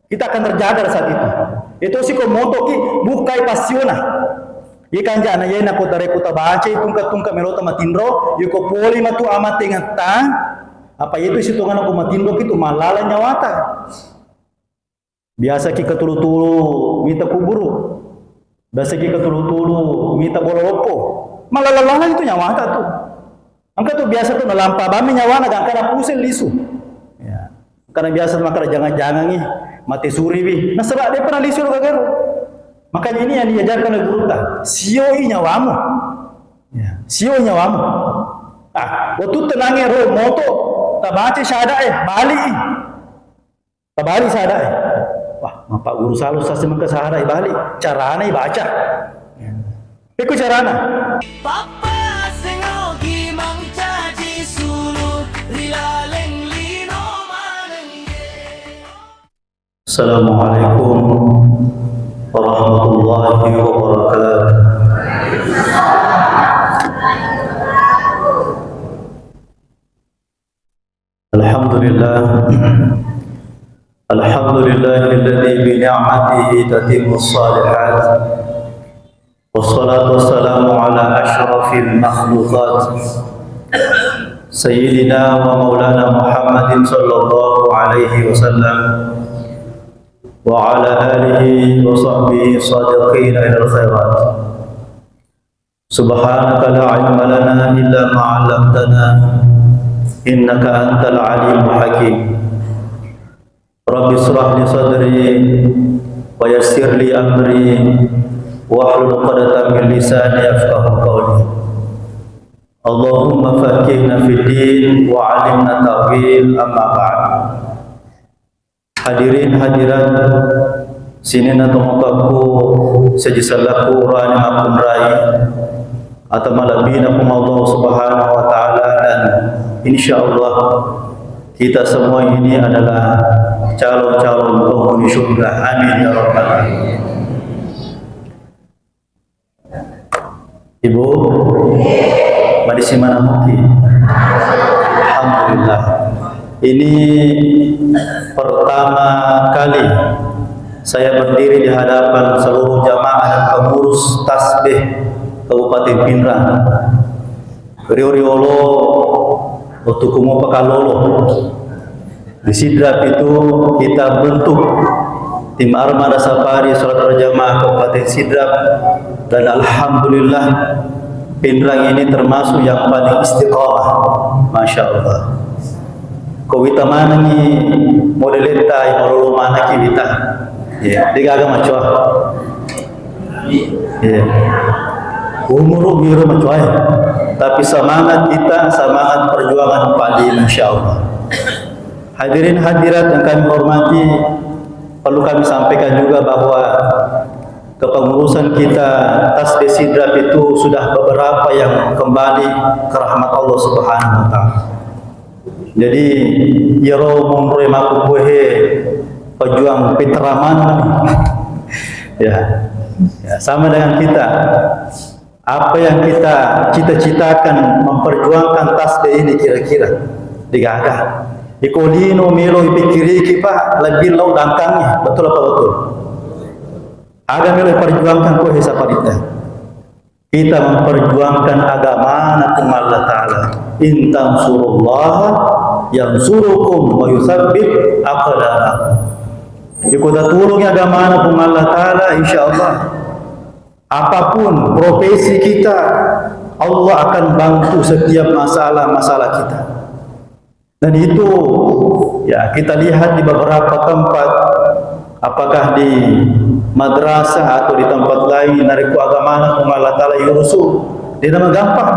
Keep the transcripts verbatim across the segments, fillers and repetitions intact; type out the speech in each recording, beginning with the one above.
Kita akan terjaga di saat itu. Itu siko motoki bukai pasiona. Ikan jana ye nako tareku tabacai tungka-tungka melota matinro, yuko poli matu amatengetta, apa itu sitongan ko matinro kitu malala nyawata. Biasa ki ketulu-tulu mita kuburu. Biasa ki ketulu-tulu mita bololopo. Malala-lala itu nyawata tu. Engka tu biasa tu nalampa bammi nyawana gangkana pusing lisu. Ya. Karena biasa makkeda jangan-jangangi mate suriwi. Nasaba de pernah lisu lo gagaru. Makanya ini yang diajarkan oleh gurutta. Sioi nyawamu. Ya. Sioi nyawamu. Ah, waktu tenangnya ro moto, tabaca syahada eh, balik. Tabali sahada e. Wah, mappagguru salo sasi mengka sahada e bali. Carana ibaca. Iko carana. Pappasengogi mancaji sulu ri laleng lino manengge. Assalamualaikum warahmatullahi wabarakatuh. الحمد لله. الحمد لله الذي بنعمته تتم الصالحات. والصلاة والسلام على أشرف المخلوقات سيدنا ومولانا محمد صلى الله عليه وسلم وعلى آله وصحبه السابقين إلى الخيرات. سبحانك لا علم لنا إلا ما علمتنا إنك أنت العليم الحكيم. رب اشرح لي صدري ويسر لي أمري واحلل عقدة من لساني يفقهوا قولي. اللهم فقهنا في الدين وعلمنا التأويل. أما بعد. Hadirin hadirat, sininna tomatoakku, seji sellaku urane makkunrai, atau malebbina Puang Allah Subhanahu wa Ta'ala, dan insya Allah kita semua ini adalah calon-calon penghuni surga. Amin ya rabbal alamin. Ibu, madisi mana muki? Alhamdulillah. Ini pertama kali saya berdiri di hadapan seluruh jamaah dan pengurus tasbih Kabupaten Pinrang. Rio-riolo Utukumu pakalolo. Di Sidrap itu kita bentuk tim Armada Safari Salat Berjamaah Kabupaten Sidrap, dan alhamdulillah Pinrang ini termasuk yang paling istiqamah. Masya Allah. Ko wita manengi modeletta, malolo manaki wita. Ya, degaga macoa. Iya. Umuru miro macoai. Tapi semangat kita, semangat perjuangan paling, insya Allah. Hadirin hadirat yang kami hormati, perlu kami sampaikan juga bahwa kepengurusan kita Tasbih Sidrap itu sudah beberapa yang kembali ke rahmat Allah Subhanahu wa Ta'ala. Jadi, iyaro monroe makkukkuehe pejuang Pinrang maneng. Ya. Ya, sama dengan kita. Apa yang kita cita-citakan memperjuangkan tasbih ini kira-kira digaga. Iko lino melo ipikkiriki, Pak, lebih lau dangkangi. Betul apa betul? Aga melo perjuangkan ko hesa parita. Kita memperjuangkan agamana Puang Allah Ta'ala. In tansurullaha yansurukum wa yutsabbit aqdamakum. Iko tatulungi agamana Puang Allah Ta'ala, insya Allah, apapun profesi kita, Allah akan bantu setiap masalah-masalah kita. Dan itu, ya, kita lihat di beberapa tempat, apakah di madrasah atau di tempat lain, narekko agamana Puang Allah Ta'ala yurusu, de namagampang.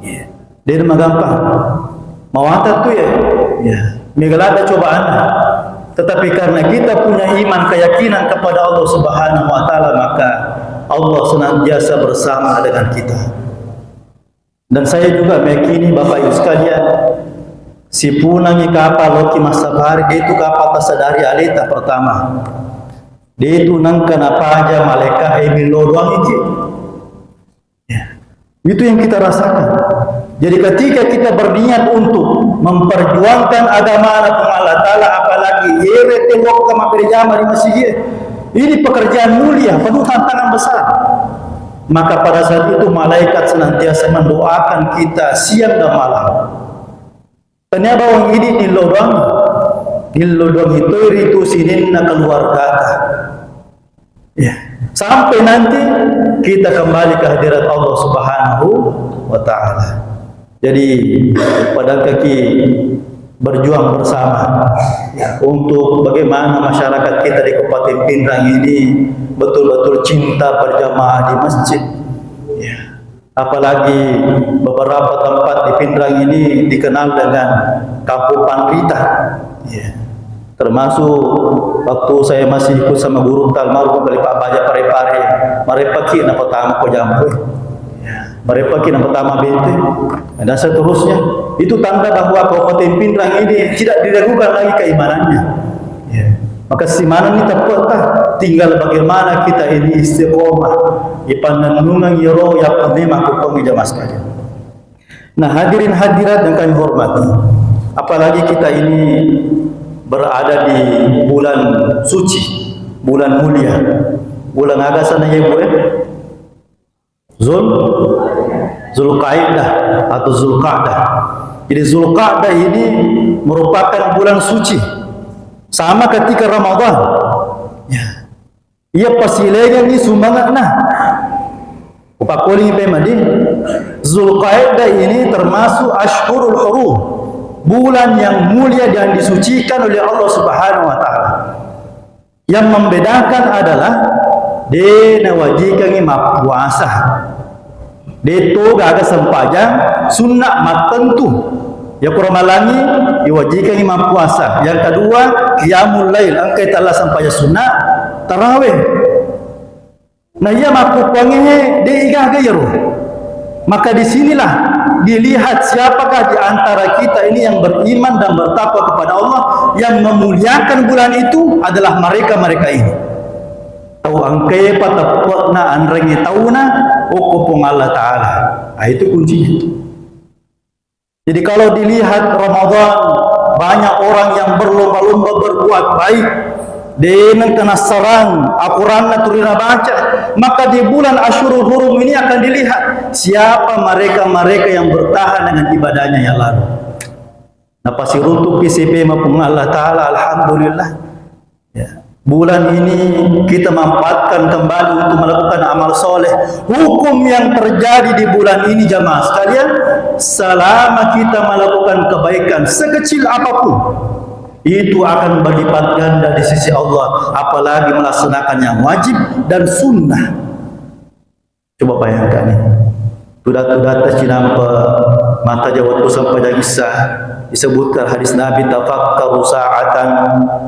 Iya. De namagampang. Mawatang tu ya. Ya. Mega ladda cobaanna. Tetapi karena kita punya iman, keyakinan kepada Allah Subhanahu wa Ta'ala, maka Allah senantiasa bersama dengan kita. Dan saya juga meyakini, Bapak Ibu sekalian, sipunangi kapang loki massafari, de tu kapang tasadari aleta pertama. De tu nengka napaja malaeka e millo doang iki. Ya. Itu yang kita rasakan. Jadi ketika kita berniat untuk memperjuangkan agama Puang Allah Ta'ala, apalagi Ere telokka mabbere jama di masigi. Ini pekerjaan mulia, penuh tantangan besar. Maka pada saat itu malaikat senantiasa mendoakan kita siang dan malam. Tania bawang idi nillo doang, nillo doang itu ritu sininna keluargata. Ya. Sampai nanti kita kembali ke hadirat Allah Subhanahu wa Ta'ala. Jadi, pada kaki berjuang bersama, ya, untuk bagaimana masyarakat kita di Kabupaten Pinrang ini betul-betul cinta berjamaah di masjid. Ya. Apalagi beberapa tempat di Pinrang ini dikenal dengan Kampung Panrita. Ya. Termasuk waktu saya masih ikut sama guru almarhum Khalifah Baja Parepare, marepaki na pertama ko jampu. Ya. Marepaki na pertama bente. Dan seterusnya. Itu tanda bahwa Kabupaten Pinrang ini tidak diragukan lagi keimanannya. Ya. Maka simanenni teppe'ta, tinggal bagaimana kita ini istiqomah. Ipannennungeng iyaro yappa memang kukuangngi jamaah sekalian. Nah, hadirin hadirat yang kami hormati, apalagi kita ini berada di bulan suci, bulan mulia. Bulan aga sana ya, Bu, ya? Zul Zulkaidah atau Zulkadah. Jadi Zulkadah ini merupakan bulan suci. Sama ketika Ramadan. Ya. Iya pasilegengngi sumange'na. Upakkuling pe madi. Zulkaidah ini termasuk Ashhurul Hurum, bulan yang mulia dan disucikan oleh Allah Subhanahu wa Ta'ala. Yang membedakan adalah de nawajikangngi mappuasa. De to gaga sempajang sunna mattentu. Ya kurang malangi, iwajikangngi mappuasa. Yang kedua, qiyamul lail, engkai tella sempajang sunna tarawih. Nah, iya makkukkuangnge de igaga iyaro. Maka disinilah dilihat siapakah di antara kita ini yang beriman dan bertakwa kepada Allah, yang memuliakan bulan itu adalah mereka-mereka ini. Tau engkae pateppe'na anrengnge tauna, okko Puang Allah Ta'ala. Nah, itu kuncinya. Jadi kalau dilihat Ramadan, banyak orang yang berlomba-lomba berbuat baik. Deneng kenassarang Al-Quran na turina baca, maka di bulan Ashurul Hurum ini akan dilihat siapa mereka-mereka yang bertahan dengan ibadahnya yang lalu. Napasirutuki sipe mapung Allah Ta'ala, alhamdulillah. Ya. Bulan ini kita manfaatkan kembali untuk melakukan amal soleh. Hukum yang terjadi di bulan ini, jamaah sekalian, selama kita melakukan kebaikan sekecil apapun, itu akan berlipat ganda di sisi Allah, apalagi melaksanakan yang wajib dan sunnah. Coba bayangkan nih. Tuda-tudata cinampa mata jawab tu sampai jagissa. Disebutkan hadis Nabi, "Tafakkaru sa'atan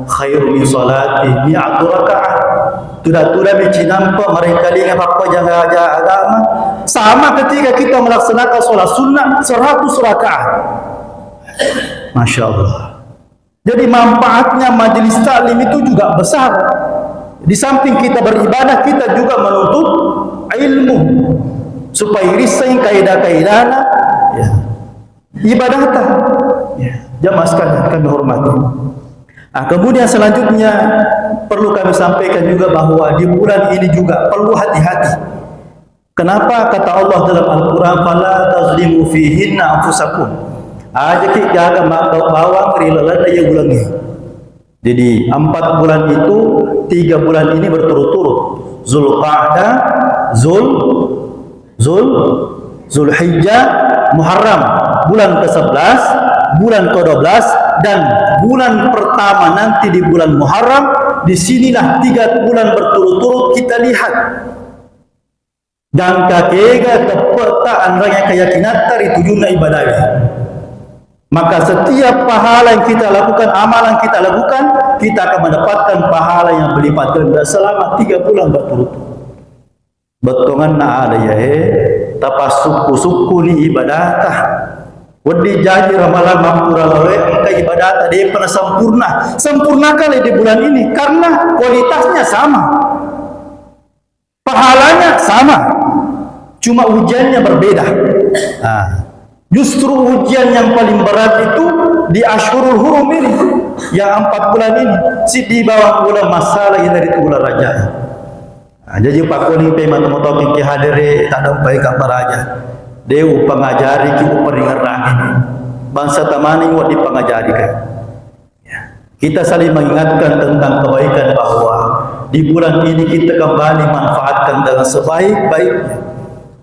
khairu min salati mi'atu rakaat." Tuda-tuda mi cinampa mereka linga pappa jaga-jaga agama. Sama ketika kita melaksanakan sholat sunnah seratus rakaat. Masya Allah. Jadi manfaatnya majelis taklim itu juga besar. Di samping kita beribadah, kita juga menuntut ilmu supaya irissengngi kaidah-kaidahna, ya, ibadahta. Ya, jamaah sekalian kami hormati. Nah, kemudian selanjutnya perlu kami sampaikan juga bahwa di bulan ini juga perlu hati-hati. Kenapa kata Allah dalam Al-Quran, "Fala tazlimu fihinna anfusakum." Aja ki gaga ma-, bawang ri lalenna iya bulangnge. Jadi empat bulan itu, tiga bulan ini berturut-turut. Zulqa'dah, Zul, Zul, Zulhijjah, Muharram, bulan kesebelas, bulan kedua belas, dan bulan pertama nanti di bulan Muharram, disinilah tiga bulan berturut-turut kita lihat. Gangka kega teppe'ta anrangnge keyakinatta ri tujunna ibadae. Maka setiap pahala yang kita lakukan, amalan kita lakukan, kita akan mendapatkan pahala yang berlipat ganda selama tiga bulan berturut-turut. Bettuanna ada ya, eh, tapassukku-sukkuni ibadata. Wedding jaji ramalang mappura lawe, engka ibadata depa na sempurna. Sempurna kali di bulan ini karena kualitasnya sama. Pahalanya sama, cuma ujiannya berbeda. Nah, justru ujian yang paling berat itu Di Asyhurul Hurum ini, yang empat bulan ini, siddi bawang bulan masalah ini dari bulan Rajab. Nah, jadi pakkuling pe matomotoki ki hadere, tak dampai ka baraja. Dewa pengajari ki uperingerangi. Bangsa tamani wa dipengajari kan. Ya. Kita saling mengingatkan tentang kebaikan bahwa di bulan ini kita kembali manfaatkan dengan sebaik-baiknya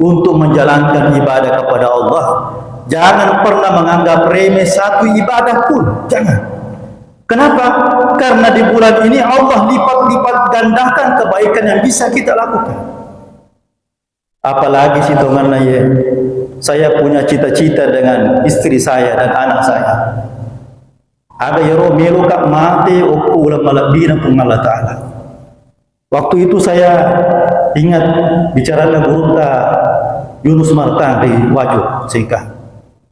untuk menjalankan ibadah kepada Allah. Jangan pernah menganggap remeh satu ibadah pun. Jangan. Kenapa? Karena di bulan ini Allah lipat-lipat gandakan kebaikan yang bisa kita lakukan. Apalagi sitonganna ye, saya punya cita-cita dengan istri saya dan anak saya. Aga yero meloka mate okko uleng malebbina Puang Allah Ta'ala. Waktu itu saya ingat bicarana gurutta Yunus Martang di Wajo, Sika.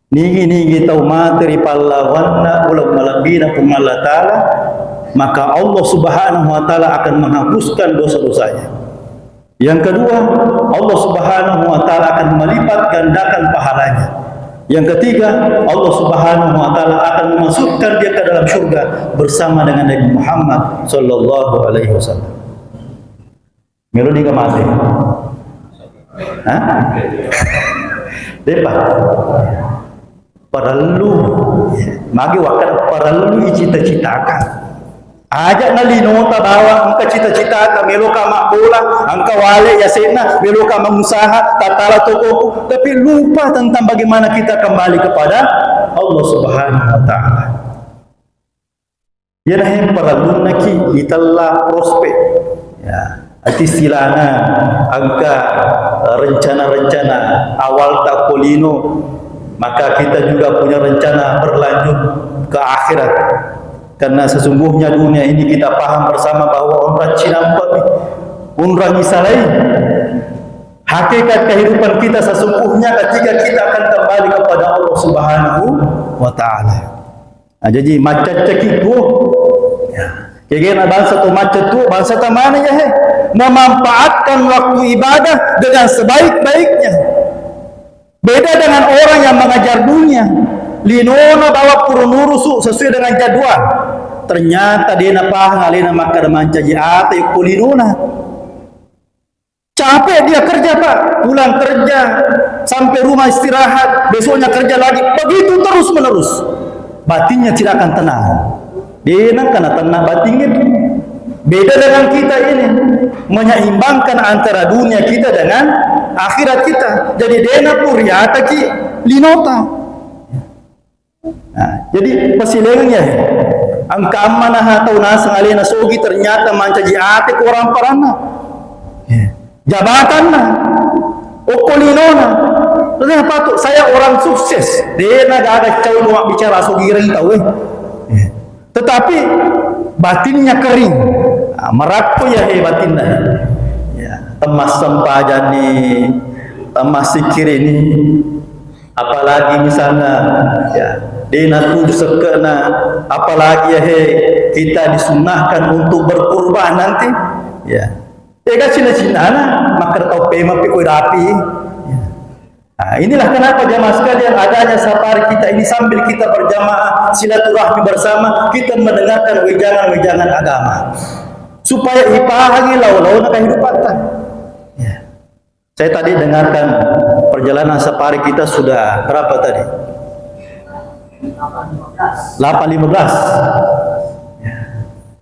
Nigi-nigi tau mate ri pallawanna uleng malebbina Puang Allah Ta'ala, maka Allah Subhanahu wa Ta'ala akan menghapuskan dosa-dosanya. Yang kedua, Allah Subhanahu wa Ta'ala akan melipat gandakan pahalanya. Yang ketiga, Allah Subhanahu wa Ta'ala akan memasukkan dia ke dalam surga bersama dengan Nabi Muhammad sallallahu alaihi wasallam. Melo ni mate? Hah? Depa. Parellu. Magi wakkada parellu icita-citakan. Aja na linota bawa engka cita-citata, meloka mabbola, engka wale yasenna, meloka mengusaha, tatala tokoku, tapi lupa tentang bagaimana kita kembali kepada Allah Subhanahu wa Ta'ala. Iyanahe parellunnaki itella prospek. Ya, ati istilahna engka rencana-rencana awalta ko lino, maka kita juga punya rencana berlanjut ke akhirat. Karena sesungguhnya dunia ini kita paham bersama bahwa onrang cinampe'mi, onrang isalai. Hakikat kehidupan kita sesungguhnya ketika kita akan kembali kepada Allah Subhanahu wa Ta'ala. Nah, jadi maccaccaki tuo. Ya. Kegena bangsa to macca tuo, bangsa tamana ya he. Memanfaatkan waktu ibadah dengan sebaik-baiknya. Beda dengan orang yang mengejar dunia. Linona bawa puru nurusu sesuai dengan jadwal. Ternyata dia napahang alena makkada mancaji ate ko linona. Capek dia kerja, Pak. Pulang kerja, sampai rumah istirahat, besoknya kerja lagi. Begitu terus menerus. Batinnya tidak akan tenang. Dia nengka na tenang batin itu. Beda dengan kita ini. Menyeimbangkan antara dunia kita dengan akhirat kita. Jadi, dena puriata ki linota. Nah, jadi pasilengeng ya. Engka ammanaha tau naseng alena sogi ternyata mancaji ate ko orang paranna. Ya. Jabatanna. Okko linona. Ternyata patut saya orang sukses. Dena gaga cau dua bicara sogi reng tau eh. Ya. Tetapi batinnya kering. Nah, merakko ya he batinna. Ya, temmas sempajang ni, temmas sikir ini. Apalagi misalnya, ya, de natuju sekke'na, apalagi ya, he, kita disunnahkan untuk berkurban nanti, ya. Ega cina-cinana, makkeda tau pema pi koi dapi. Ya. Nah, inilah kenapa jamaah sekalian adanya safari kita ini sambil kita berjamaah silaturahmi bersama, kita mendengarkan wejangan-wejangan agama. Supaya ipahangi lau-launa kehidupan kita. Ya. Saya tadi dengarkan perjalanan safari kita sudah berapa tadi? Delapan lima belas.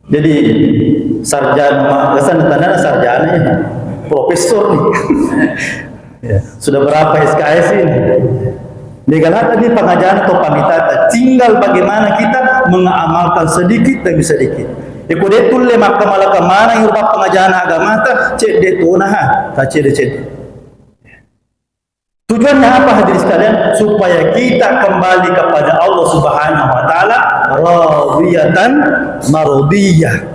Jadi sarjana, kesan tanda sarjana ya, profesor nih. Ya, sudah berapa S K S ini? Degalata ni pengajaran atau pamitata, tinggal bagaimana kita mengamalkan sedikit demi sedikit. Iko de tulle makkamalaka maneng rupa pengajaran agamata, cedde tona ha, ta cedde-cedde. Tujuannya apa hadirin sekalian? Supaya kita kembali kepada Allah Subhanahu wa Ta'ala radiyatan mardiyah.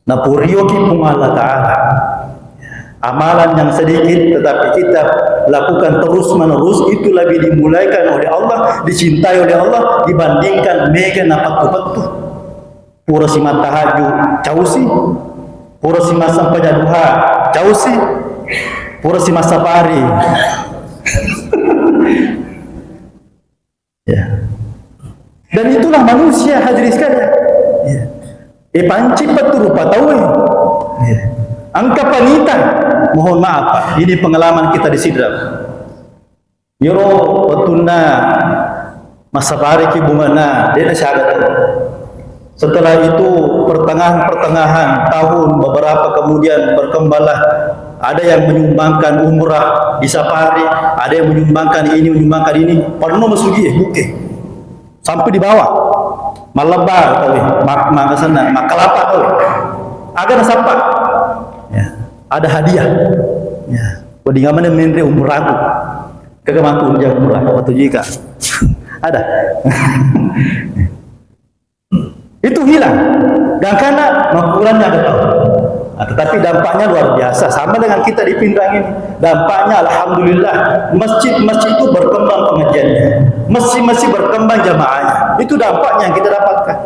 Napurioki Puang Allah Ta'ala. Amalan yang sedikit tetapi kita lakukan terus menerus itu lebih dimuliakan oleh Allah, dicintai oleh Allah dibandingkan mega napettu-pettu. Pura simattahajju causi, pura simassempajang duha causi, pura simassapari. Ya. Dan itulah manusia, hadirin sekalian. Ya. Eh, panci pettu rupa tau, eh. Ya. Engka panita, mohon maaf, Pak. Ini pengalaman kita di Sidrap. Iyaro wettunna massapariki bunganna, de' nasiaga tau. Setelah itu, pertengahan-pertengahan tahun, beberapa kemudian, berkembanglah. Ada yang menyumbangkan umrah di safari, ada yang menyumbangkan ini, menyumbangkan ini. Penuh masjid, eh, buke. Sampai di bawah. Mallebba tau, eh. Mak-, mak-, senna, makkalapa tau, eh. Aga nasappa. Ya, ada hadiah. Ya. Wedding maneng menre umrahku. Kega matu unjang murah, matu jika. Ada. Itu hilang. Gangkanna makurangnya ada tahu. Nah, tetapi dampaknya luar biasa. Sama dengan kita di Pinrang ini. Dampaknya, alhamdulillah, masjid-masjid itu berkembang pengajiannya. Masjid-masjid berkembang jamaahnya. Itu dampaknya yang kita dapatkan.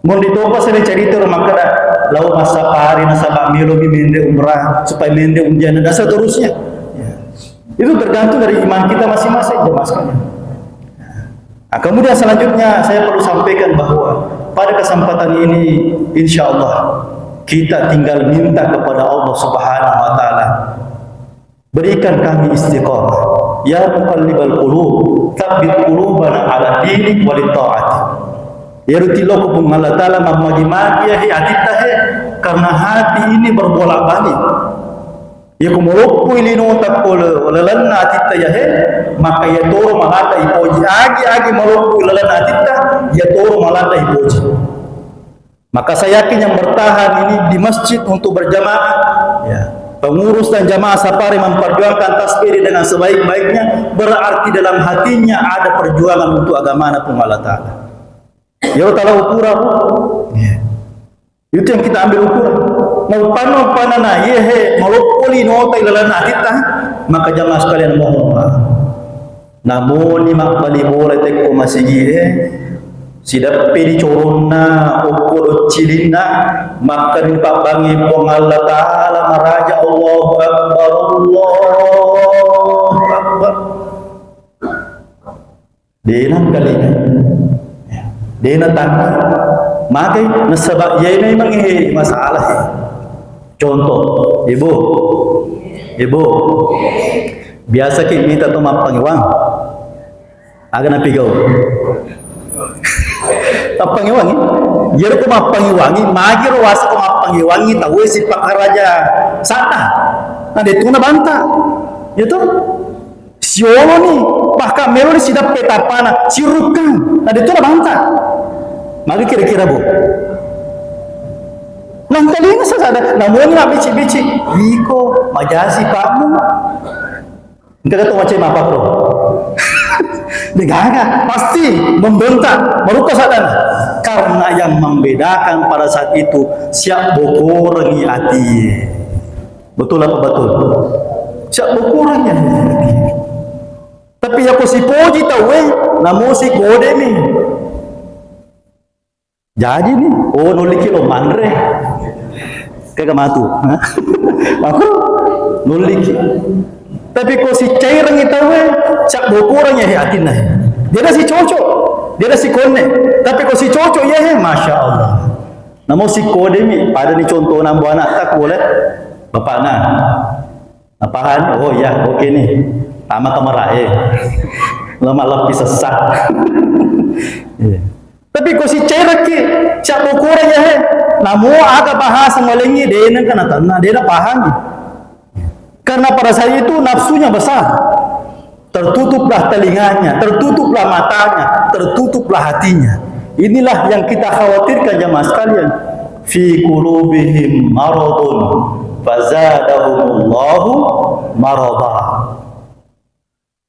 Mundi topa sering cerita rumah kada, lau massapari nasaba melo mi menre umrah, supaya menre undian dan seterusnya. Ya. Itu tergantung dari iman kita masing-masing, jemaah sekalian. Nah, kemudian selanjutnya saya perlu sampaikan bahwa pada kesempatan ini, insya Allah, kita tinggal minta kepada Allah Subhanahu wa Ta'ala, berikan kami istiqamah. Ya muqallibal qulub, tsabbit qulubana ala dinik walit ta'ati. Ya rutiloko Puang Allah Ta'ala, mammagi-magi ya he atitta he, karena hati ini berbolak-balik. Iya ko maloppoi linota ko le-, lalenna atitta yahe, maka iya toro maladda ipoji. Agi-agi maloppoi lalenna atitta, iya toro maladda ipoji. Maka saya yakin yang bertahan ini di masjid untuk berjamaah, ya, pengurus dan jamaah safari memperjuangkan tasbih dengan sebaik-baiknya, berarti dalam hatinya ada perjuangan untuk agamana Puang Allah Ta'ala. Iya tala ukuran. Ya. Itu yang kita ambil ukuran. Naupanna-upanna na, iya he, maloppo linota ilalenna atitta, maka jamaah sekalian mohon maaf. Namoni mabbali bola tekko masigie, sideppe di coronna, okko doccilinna, makkani pabbangi Puang Allah Ta'ala maraja, Allahu Akbar, Allahu Akbar. Dena engkalinga. Dena tangi. Magai nasaba iya memang he masalah he. Contoh, ibu. Ibu. Biasa ki mita to mappangiwang. Aga napigau. Mappangiwangi. Iyaro ko mappangiwangi, magi ro wasa ko mappangiwangi tau e sipakaraja sadda. Na de tu nabanta. Iya to? Sioloni, bahkan meloni sideppe tappana, sirukkang. Na de tu nabanta. Magi kira-kira, Bu? Nangkalinga sasada, namoni mabbici-bici, iko majasi pakmu. Engka to macai mapakro. Degaga, pasti membentak, merukka sadana. Karena yang membedakan pada saat itu, siap bokorengi atie. Betul apa betul? Siap bokorengi atie. Tapi yako sipoji tauwe, namosi kodemi. Jaji ni, oh, nulliki lo manre. Kega matu. Aku nulliki. Tapi ko sicairangi tauwe, cak bokorangi he atinna. Dia si cocok, dia si konne. Tapi ko si cocok ya he, masya Allah. Namosi kodemi, pada ni contoh nambo anak tak boleh. Bapakna. Napahani, oh iya, oke ni. Tama kamarae. Lama lebbi sessa. Iya. Tapi ko sicairakki, siap ukuran ya he. Namo aga bahasa malengi, de nengka natanna, de napahani. Karena pada saat itu nafsunya besar. Tertutuplah telinganya, tertutuplah matanya, tertutuplah hatinya. Inilah yang kita khawatirkan jamaah sekalian. Fi qulubihim maradun fazadahumullahu marada.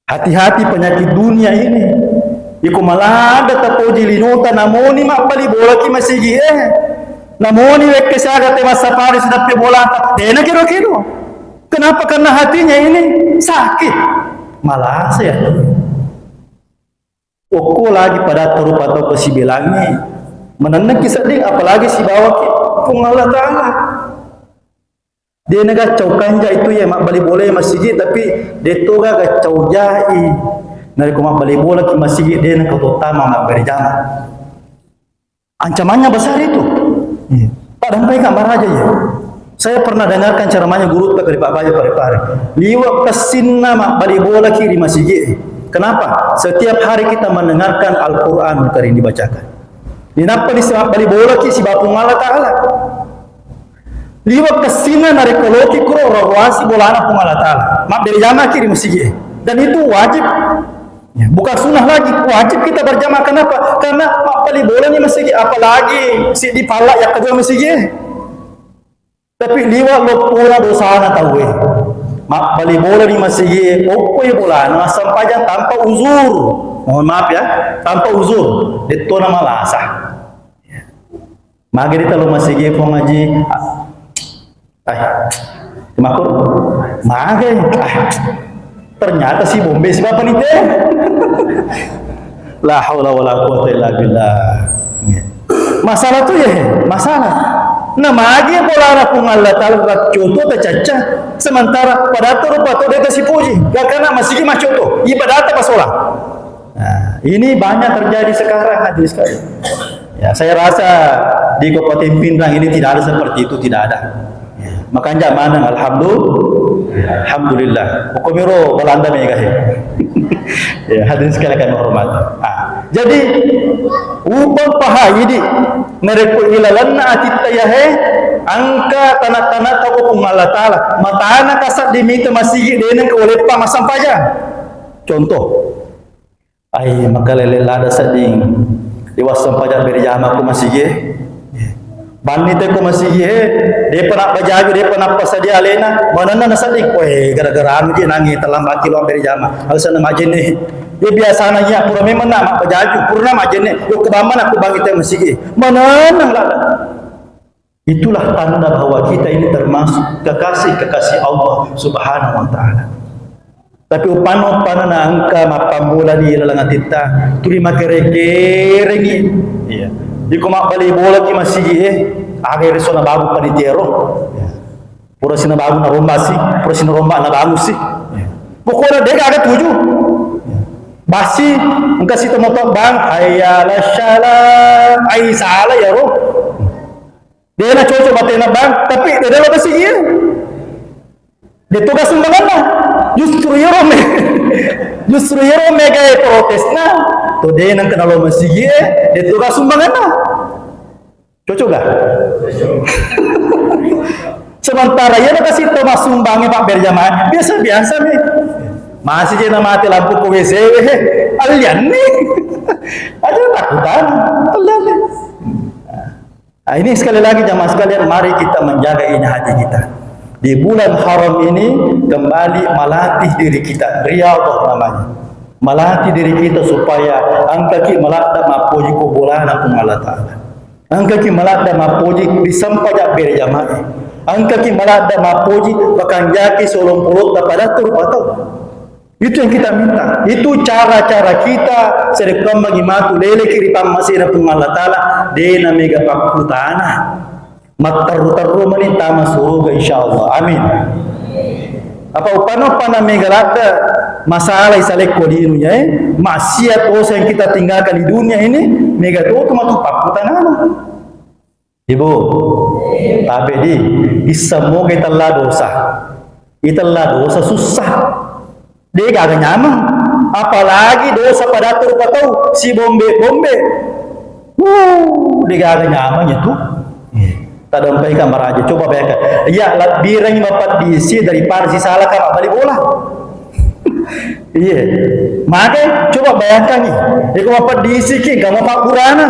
Hati-hati penyakit dunia ini. Iko malada tapoji linota namoni mabbali bolaki masigi eh. Namoni wekke saga te massapari sidappe bolata. Dena kedo-kedo. Kenapa? Karena hatinya ini sakit. Malasa ya. Okko lagi pada rupa tau ko sibelangi. Menenneki sedding, apalagi sibawaki Puang Allah Ta'ala. Dia nega cau kanja itu ya, mabbali bola masigi, tapi dia toga ga cau jai. Narekko mabbali bolaki masigi, de nengka tottama mabbere jama. Ancamannya besar itu. Iya. Pak, dampai ka maraja ya. Saya pernah dengarkan ceramahnya guru Pak dari Pak Bayu Parepare. Liwat kessinna mabbali bolaki ri masigi. Kenapa? Setiap hari kita mendengarkan Al-Quran Karim dibacakan. Dinappa di mabbali bolaki sibawa Puang Allah Ta'ala. Liwat kessinna narekko loki kuro roruasi bolana Puang Allah Ta'ala. Mabbere jamaki ri masigi. Dan itu wajib. Ya, bukan sunnah lagi, wajib kita berjamaah. Kenapa? Karena mabbali bolani masigi, apalagi siddi palla yakka dua masigi. Tapi liwat loppona dosana tauwe. Mabbali bolani masigi, okko bolana massempajang tanpa uzur. Mohon maaf ya, tanpa uzur. Dettona malasa. Magi di talo masigi Puang Haji. Ah, makkur. Magi. Ah, ternyata si bombe si bapak nite. La haula wala quwata illa billah. Masalah tu ya, masalah. Nah, magi bolana Puang Allah Ta'ala coto tacacca, sementara pada tu rupa tu dia sipuji. Gak kena masigi macoto. Ibadah apa sholat? Nah, ini banyak terjadi sekarang, hadirin sekalian. Ya, saya rasa di Kabupaten Pinrang ini tidak ada seperti itu, tidak ada. Ya, makanya maneng, alhamdulillah, alhamdulillah. Hukumiro Belanda mega he. Ya, hadirin sekalian kami hormati. Ah, jadi, upang paha idi, narekko ilalenna atitta yahe, angka tanah-tanah tau Puang Allah Ta'ala. Matana kasar dimita masigi, deneng ke oleh pa masampajang. Contoh, ai, makalele lada sedding. Diwasseng paja berjama ku masigi. Banni te ku masigi, eh, depa nabbajaju, depa nappasadia alena. Manenna na sedding, weh, gara-gara anu je nangi terlambat ki luang berjama. Alasanna majenne. Ya biasana iya, pura memang na mabbajaju, pura na majenne. Yo kebamba na ku bangi te masigi. Manenna lada. Itulah tanda bahwa kita ini termasuk kekasih-kekasih Allah Subhanahu wa Ta'ala. Tapi uppanna-uppanna na engka mappammula di laleng atitta, tuli makere-kerengi. Iya. Iko mabbali bolaki masigi, eh, aga reso na babu panitia ro. Iya. Pura sina babu na romba si, pura sina romba na babu si. Iya. Pokoknya de gaga tuju. Iya. Basi, engka si tomoto bang, hayya ala shala, ai salah ya ro. Dena cocok batena bang, tapi dena lo masigi. Deto ga sumbanganna. Justru iyaro me, justru iyaro mega e protesna. To de nengka nalo masigi e, deto ga sumbanganna. Cocok ga? Sementara iya nakasi to massumbangi pak berjamaah, biasa-biasa nih. Masih je na mati lampu ko W C we, he. Alian nih. Aja takutan. Alian nih. Nah, ini sekali lagi jamaah sekalian, mari kita menjaga ini hati kita. Di bulan haram ini kembali melatih diri kita, riyadhah namanya. Melatih diri kita supaya engkaki maladda mappoji ko bolana Puang Allah Ta'ala. Engkaki maladda mappoji ri sempajang berjamaah. Engkaki maladda mappoji pakanjaki solong polotta pada turu patau. Itu yang kita minta. Itu cara-cara kita serekkuammengi matu leleki ri pammasena Puang Allah Ta'ala, dena mega pakkutana. Matterru-terru mani tama suruga, insyaallah. Amin. Apa upana-upana mega ladda masalah isalekko di dunia, eh? Maksiat dosa yang kita tinggalkan di dunia ini, mega to matu pakkutanana. Ibu, tapi di, isseng moga itella dosa. Itella dosa susah. De gaga nyameng. Apalagi dosa pada rupa tau, si bombe-bombe. Wuh, de gaga nyameng itu. Tadampai ka maraja. Coba bayangkan. Iya, labbirangi mapeddisi daripada si salah ka mabbali bola. Iya. Maka coba bayangkan nih. Iko mapeddisi ki, kamu pak burana.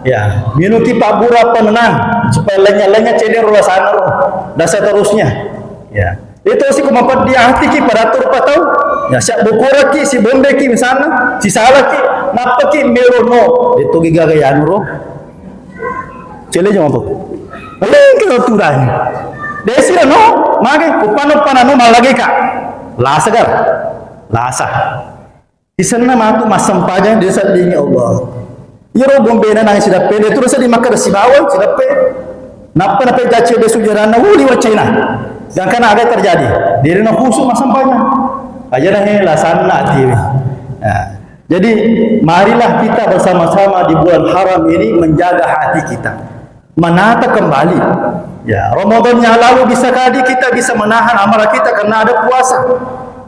Ya, minuki pabbura penenang supaya lenya-lenya cedera rola sana ro. Dan seterusnya. Ya. Itu sih ku mapeddi atiki pada atur patau. Ya, siap bukuraki, si bombeki misalnya, si salaki, nappaki melo no. Itu giga gaya anu ro. Cele jong apa? Paling ke turang. Desi no, mage kupano panano malage ka. Lasa gar. Lasa. Isenna matu massempajang di seddingi Allah. Iyaro bombena nang sidappe, de terus di makkeda sibawa sidappe. Nappa napejacce de sujaranna, wuli waccaina. Gangkana aga terjadi? Dirina khusu massempajang. Aja na he lasanna atiwi. Nah, jadi marilah kita bersama-sama di bulan haram ini menjaga hati kita. Menata kembali. Ya, Ramadan yang lalu bisa kali kita bisa menahan amarah kita karena ada puasa.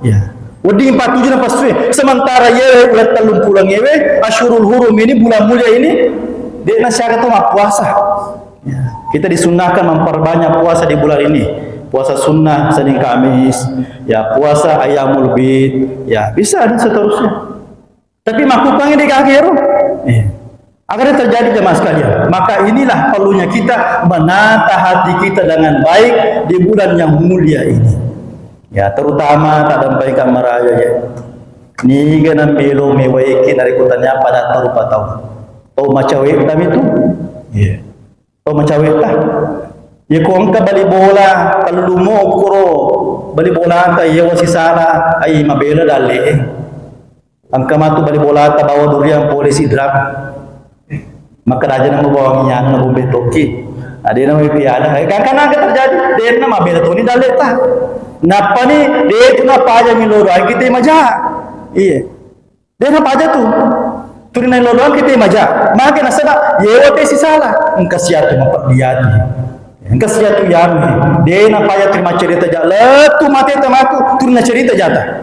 Ya. Wedding patujuna pasue. Sementara ye ulang tellung pulang ewe, Asyurul Hurum ini, bulan mulia ini, de' nasiaga tu mappuasa. Ya, kita disunnahkan memperbanyak puasa di bulan ini. Puasa sunnah Senin Kamis, ya, puasa Ayyamul Bid, ya, bisa dan seterusnya. Tapi makkukuangngi de' gaga ero. Iya. Agar terjadi jamaah sekalian. Maka inilah perlunya kita menata hati kita dengan baik di bulan yang mulia ini. Ya, terutama taddampengka maraja ya. Niga namelo mewaiki narekko tania pada rupa tau. Tau macawe tami tu. Iya. To macaweta. Yeko engka bali bola, tellumo okkoro bali bolata, yewa sisala, ai mabela dalle'e. Engka matu bali bolata bawa duriang pole Sidrap. Makkeda aja namo bawang iyana na bombe tokki. Adena mai piada. Eh, kan, kan aga terjadi. Denna mabela toni dalle'ta. Nappani, de tu napaja miloro, ai kita maja. Iya. De napaja tu. Tuli nailoloang kita maja. Mage nasaba, yewa te sisala. Engka siatu mapeddiati. Engka siatu yami. De napaja tuli maccerita ja. Lettu mate tamaku, tuli nacerita jata.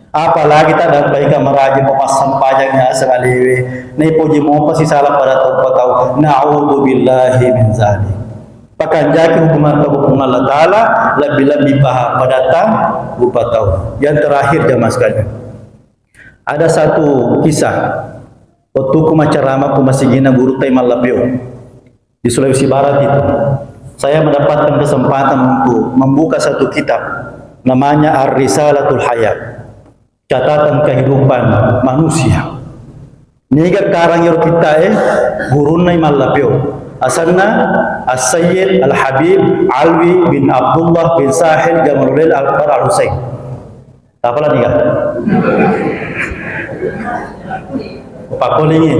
Apalagi taddampengka maraja ko passampajang yaseng alewe. Naipoji mopa sisala pada toppa tau. Na'udzubillahi min zalik. Pakanjaki hukuman Puang Allah Ta'ala, lebbi-lebbi paha padatta rupa tau. Yang terakhir jamaah sekalian. Ada satu kisah, wettuku maccarama ku masigi'na gurutta Mallapeo di Sulawesi Barat itu. Saya mendapatkan kesempatan untuk membuka satu kitab, namanya Ar-Risalatul Hayat, Catatan Kehidupan Manusia. Niga karang ero kittae, gurunna Mallapeo. Asenna As-Sayyid Al-Habib Alwi bin Abdullah bin Sahil Jamaluddin Al-Akbar Al-Husain. Tapalaniga? Pakkolingi.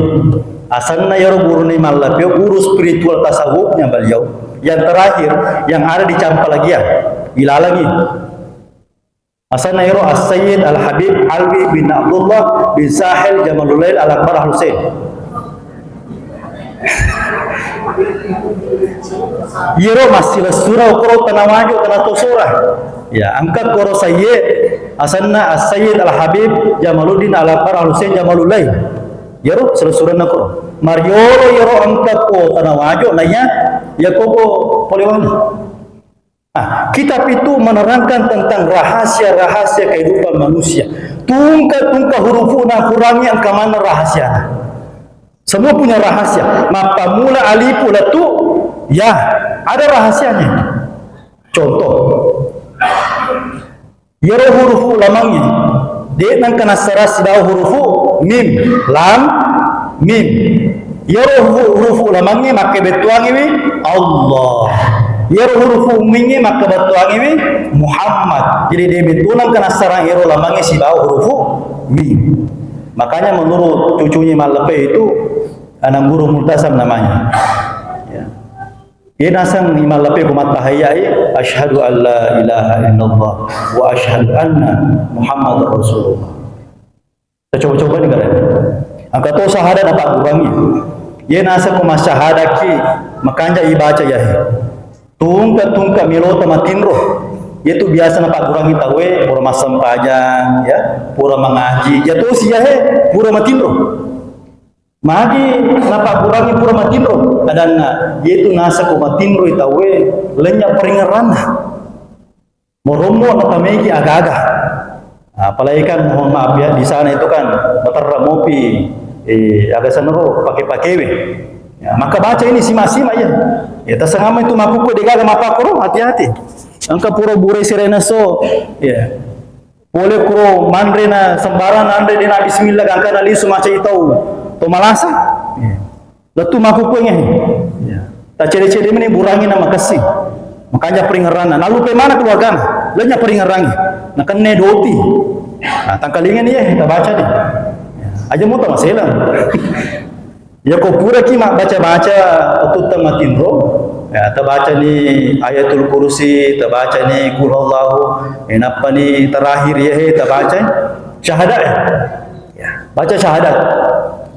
Asenna iyaro gurunna Mallapeo, guru spiritual tasawufnya beliau. Yang terakhir, yang ada di Campalagian. Ilalangi. Asenna iyaro As-Sayyid Al-Habib Alwi bin Abdullah bin Sahil Jamalullail Al-Akbar Al-Husain. Iyaro massilessureng okoro tana wajo, tana tosora. Ya, engka koro sayye, asenna As-Sayyid Al-Habib Jamaluddin Al-Akbar Al-Husain Jamalullail. Iyaro silessurenna koro. Mariolo iyaro engka ko tana wajo, naiya, iya koko polewani. Nah, kitab itu menerangkan tentang rahasia-rahasia kehidupan manusia. Tungka-tungka hurufu'na Qurangnge engka maneng rahasiana. Semua punya rahasia. Mappamula alifu lettu, ya, ada rahasianya. Contoh, iyaro hurufu lamangnge, de' nengka nassara sibawa hurufu mim, lam, mim. Iyaro hurufu, hurufu lamangnge makkebettuangiwi Allah. Iyaro hurufu mingnge makkebettuangiwi Muhammad. Jadi, de' bettu nengka nassara iyaro lamangnge sibawa hurufu mim. Makanya menurut cucunya Mallepe itu, Anang Guru Multazam namanya. Ya. Iye naseng Imam Lape ko mattahayyai, "Asyhadu an la ilaha illallah wa asyhadu anna Muhammadar Rasulullah." Tacoba-coba ni garani. Engka to sahada napagguruangngi. Iye naseng ko massahadaki, makanja ibaca yahe. Tungka-tungka melo tamatinro. Iyetu biasa napagguruangngi tauwe, pura massempajang, ya, pura mangaji. Iya tosi yahe, pura matinro. Magi napagguruangngi pura matinro? Adanna, iyetu naseng ko matinroi tauwe, lenya paringerranna. Morommo natameki aga-aga. Apalagi kan, mohon maaf ya, di sana itu kan materra mopi, eh, aga sanaro pake-pakewe. Ya, maka baca ini sima-sima ya. Ya, tasengama itu makuku degaga mapakoro, hati-hati. Engka pura burai sirena so, ya. Pole kuro manre na sembarang anre de na bismillah gangka na lisu macai tau to malasa. Lettu makukuengnge. Tacede-cede meni burangi na makessing. Makanja peringeranna. Nalupe mana keluargana. Lenya peringerangi. Nakenne doti. Nah, tangkalinga ni ye, tabaca ni. Aja muta maselang. Yako puraki mabbaca-baca tutta matinro, ya, tabacani Ayatul Kursi, tabacani Qul Huwallahu, eh, nappani terakhir ya, eh, tabaca. Syahadat, eh? Ya, baca syahadat.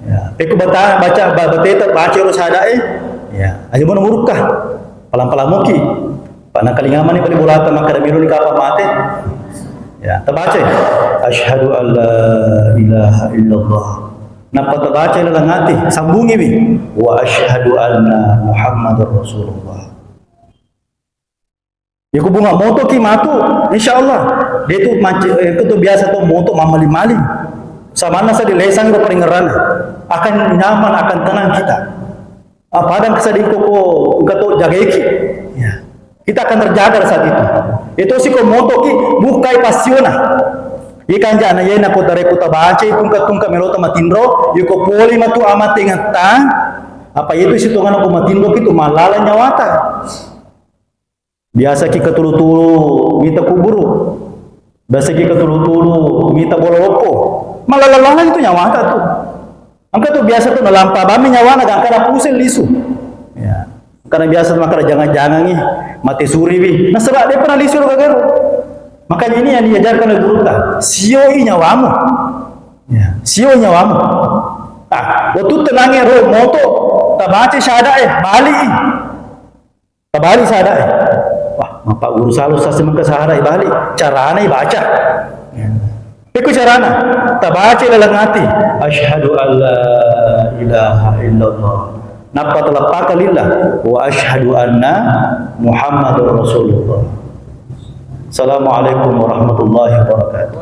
Ya, pekko bata-, baca, ba-, bateta baca ro syahadat, eh? Ya, aja mono murukka. Palang-palang muki. Pana kalingamani pale bolata makkada melo ni kapa mate. Ya, tabaca, eh? Asyhadu an la ilaha illallah. Nappa tabaca laleng ati, sambungiwi. Wa asyhadu anna Muhammadar Rasulullah. Iyako bunga motoki matu, insyaallah. De tu manci-, eh, iyako tu biasa to moto mammaling-maling. Samanna sa dilesang ro paringerrana. Akan nyaman, akan tenang kita. Ah, padang kesading koko engka to jagaiki. Ya. Kita akan terjaga saat itu. Itu siko motoki bukai pasiona. Ikan jana yena ko dare ko tabaca tungka-tungka melota matinro, iyako poli matu amate ngetta, apa itu sitongan ko matinro itu malala nyawata. Biasa ki katulu-tulu mita kuburu. Biasa ki katulu-tulu mita bola loppo. Malala-lala itu nyawata tu. Engka tu biasa tu nalampa bami nyawana gangka na pusing lisu. Ya. Karena biasa makara jangan-jangan ih, mate suriwi. Nasaba de pernah lisu ro gagaru. Makanya ini yang diajarkan oleh guru ta. Sioi nyawamu. Ya, sioi nyawamu. Ah, waktu tenangnya ro moto, tabaca syahadat, eh, balik. Tabali sahada, eh. Wah, mappagguru salo sassi mengka sahada bali. Carana baca. Iko carana, tabaca laleng ati, asyhadu an la ilaha illallah. Nappa talappaka lillah, wa asyhadu anna Muhammadur Rasulullah. Assalamualaikum warahmatullahi wabarakatuh.